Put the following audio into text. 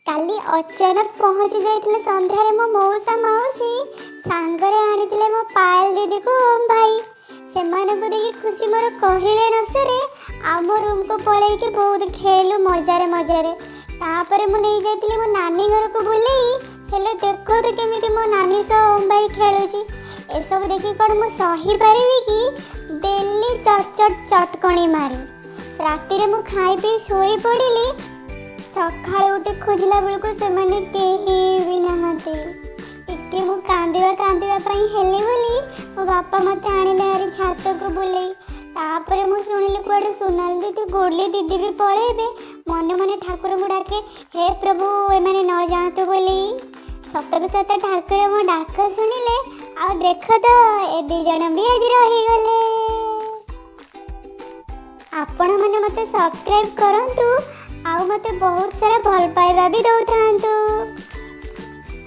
କାଲି ଅଚାନକ ପହଞ୍ଚି ଯାଇଥିଲେ ସନ୍ଧ୍ୟାରେ ମୋ ମଉସା ମାଉସୀ, ସାଙ୍ଗରେ ଆଣିଥିଲେ ମୋ ପାୟଲ ଦିଦିକୁ ଓମ୍ ଭାଇ। ସେମାନଙ୍କୁ ଦେଖି ଖୁସି ମୋର କହିଲେ ନ ସରେ। ଆମ ରୁମ୍କୁ ପଳେଇକି ବହୁତ ଖେଳିଲୁ ମଜାରେ ମଜାରେ। ତାପରେ ମୁଁ ନେଇଯାଇଥିଲି ମୋ ନାନୀ ଘରକୁ ବୁଲେଇ। ହେଲେ ଦେଖନ୍ତୁ କେମିତି ମୋ ନାନୀ ସହ ଓମ୍ ଭାଇ ଖେଳୁଛି। ଏସବୁ ଦେଖି କ'ଣ ମୁଁ ସହିପାରିବି କି? ଦେଲି ଚଟ ଚଟ ଚଟକଣି ମାରି। ରାତିରେ ମୁଁ ଖାଇ ପିଇ ଶୋଇ ପଡ଼ିଲି। ସକାଳୁ ଉଠି ଖୋଜିଲା ବେଳକୁ ସେମାନେ କେହି ବି ନାହାନ୍ତି। ଟିକେ ମୁଁ କାନ୍ଦିବା କାନ୍ଦିବା ପାଇଁ ହେଲି ବୋଲି ମୋ ବାପା ମୋତେ ଆଣିଲେ ହାରି ଛାତକୁ ବୁଲେଇ। ତାପରେ ମୁଁ ଶୁଣିଲି କୁଆଡ଼େ ସୋନାଲି ଦିଦି, ଗୁଡଲି ଦିଦି ବି ପଳେଇବେ। ମନେ ମନେ ଠାକୁରଙ୍କୁ ଡାକେ, ହେ ପ୍ରଭୁ, ଏମାନେ ନ ଯାଆନ୍ତୁ ବୋଲି। ସତକୁ ସତ ଠାକୁର ମୋ ଡାକ ଶୁଣିଲେ। ଆଉ ଦେଖ ତ, ଏ ଦି ଜଣ ବି ଆଜି ରହିଗଲେ। ଆପଣମାନେ ମୋତେ ସବସ୍କ୍ରାଇବ୍ କରନ୍ତୁ ଆଉ ମୋତେ ବହୁତ ସାରା ଭଲ ପାଇବା ବି ଦେଉଥାନ୍ତୁ।